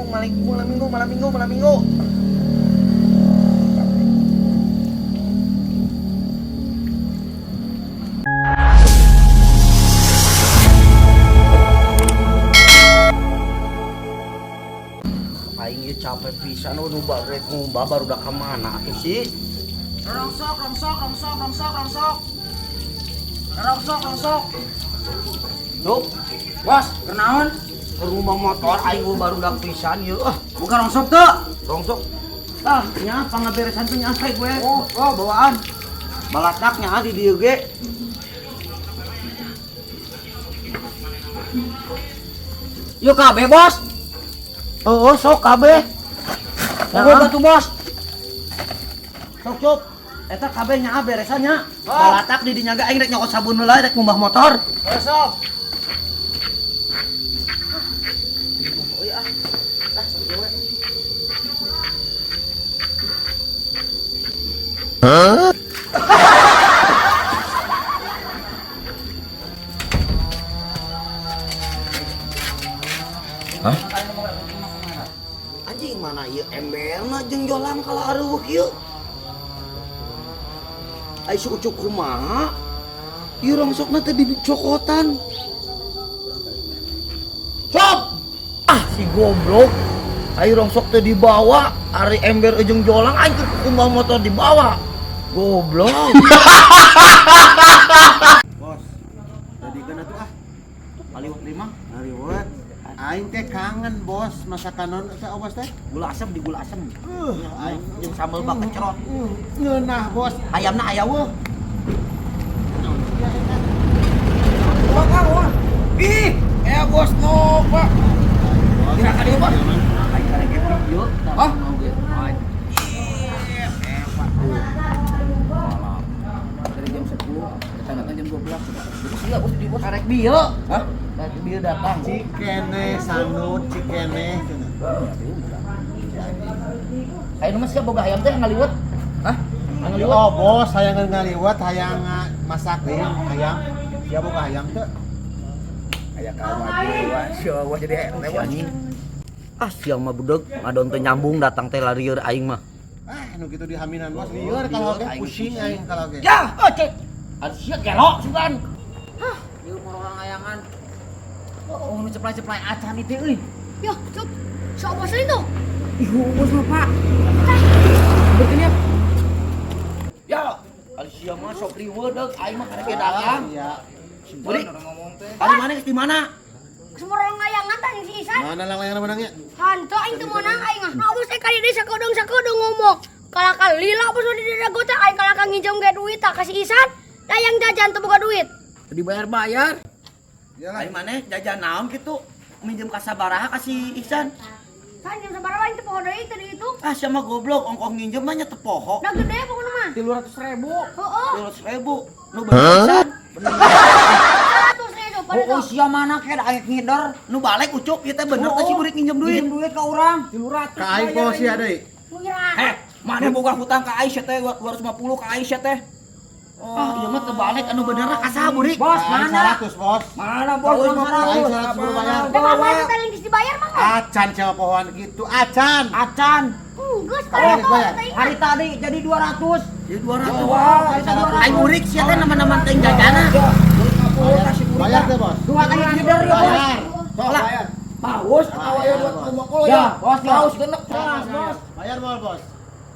malam malam minggu, malam minggu, malam minggu. Aing ieu capek pisan, nu barek ngumbah baru udah ka mana atuh sih? Rongsok, rongsok, rongsok, rongsok, rongsok. Rongsok, rongsok. Duh, Bos, kenaon? Ke rumah motor aing gua baru udah pisan ieu ah. Bukan rongsok tuh. Rongsok. Ah, nya pangaberesan teh nyampe gue. Oh, oh, bawaan. Balataknya di dieu ge. Yuk kabeh, Bos. Oh, sok kabeh. Nah, batu, Bos. Sok sok. Eta kabeh nya beresan nya. Balatak di dinya ge aing rek nyokot sabun heula rek ngumbah motor. Oh, sok. Oh iya ah. Ah, sok ieu we. Anjing, mana ieu emberna jeung jolang kala areuweuh ieu? Ai si Ucuk kumaha? Ieu rongsokna teh dicokotan. Cop! Ah, si goblok. Ai rongsok teh dibawa, ari ember jeung jolang aing keur kumbah motor dibawa. Goblok. Bos, jadi kan atuh ah. Kaliwat lima, Ngaliwet. Aing teh kangen, Bos, masakan non teh, oh, Bos teh. Gula asem di gula asem. Aing Jeung sambal bakecerot. Ngeunah, Bos. Ayamna aya weuh. Ih, eh bos Nova. Kira ka dieu, Bos. Aing karek ge video. Hah? Dari jam 10 datang datang jam 12. Jadi sia bos di bos. Karek bieu. Hah? Karek bieu datang. Cikene sanut cikene cenah. Ayo mah sia boga ayam teh ngaliwet. Hah? Ngaliwet. Oh, Bos, hayang ngaliwet, hayang masak deui hayam. Sia boga hayam teu? Aya kamajuan sia bos jadi Si lewat. anjing. Ah, siang mah budeg, ngadon teu nyambung datang teh larieur aing mah. Ah, nu kitu dihaminan, Bos. Lieur kalau ge Aing pusing pusing. aing kalau ge. Ya, oh, cek. Ah, sia gelo sugan. Ieu mau orang layangan. Oh, nu ceplai-ceplai acan itu euy. Yo, Cuk. Sok bos itu. Ih, bos Pak. Berarti Ya, ari sia mah sok riweuh deuk aing mah karek ge dagang. Iya. Beri. Ari mana geus di mana? Semua orang layangan tadi si Isan. Mana lang layangan menangnya? Hantu aing teu meunang aing ah. Nah, bos kali deui sakedeung sakedeung ngomong. Kalakal lila bos di dago teh aing kalakal nginjem ge duit tah ka si Isan. Dayang jajan teu boga duit. Dibayar-bayar. Iyalah. Ari mana jajan naon kitu? Minjem ka sabaraha ka si Ihsan? San jam sabaraha aing teu poho deui teu dihitung. Ah, sia mah goblok ongkoh nginjem mah nya teu poho. Da gede pokona mah. 300.000. Heeh. 200.000. Nu bener Ihsan. 100 ribu pada Oh, tuh. sia mana ke da aing ngider. Nu balik Ucup ieu teh bener teh si burik nginjem duit. Minjem duit ka urang. 300. Ka aing poho sia deui. Ngira. Eh, mana boga hutang ka Aisyah teh 250 ka Aisyah teh. Ah, ieu mah teu balik anu bener ka saha burik? Bos, Ka aing mana? 100, Bos. Mana bos? Aing 100. 100 belum bayar. Da apa teh lingkis dibayar mah nggak? Acan siapa pohoan gitu, acan. Acan. Geus Oh, pada tuh bayar. teh. Hari tadi jadi 200. Jadi 200. Wah, hari tadi 200. Aing burik sia teh nama-nama teh jajana. Bayar teh, Bos. Dua kali ngider ya, Bos. Bayar. Sok bayar. Paus atau aya 250 Ya, ya? bos, ya. Paus genep. Bos, bos. Bayar moal, Bos.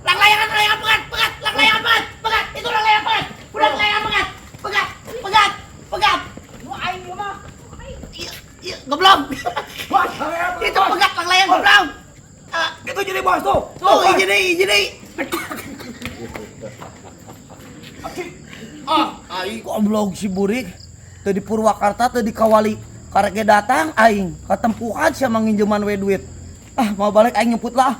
Lang layangan layangan pegat pegat lang layangan pegat pegat itu lang layangan pegat udah layangan pegat pegat pegat pegat. Lu aing ieu mah. Iya, iya, goblok. Itu pegat lang layangan goblok. Ah, Itu jadi bos tuh. tuh ini deui, ini deui. Ah, aing Goblok si burik teu di Purwakarta teu di Kawali karek ge datang aing katempuhan sia manginjeman we duit. Ah, mau balik aing nyemput lah.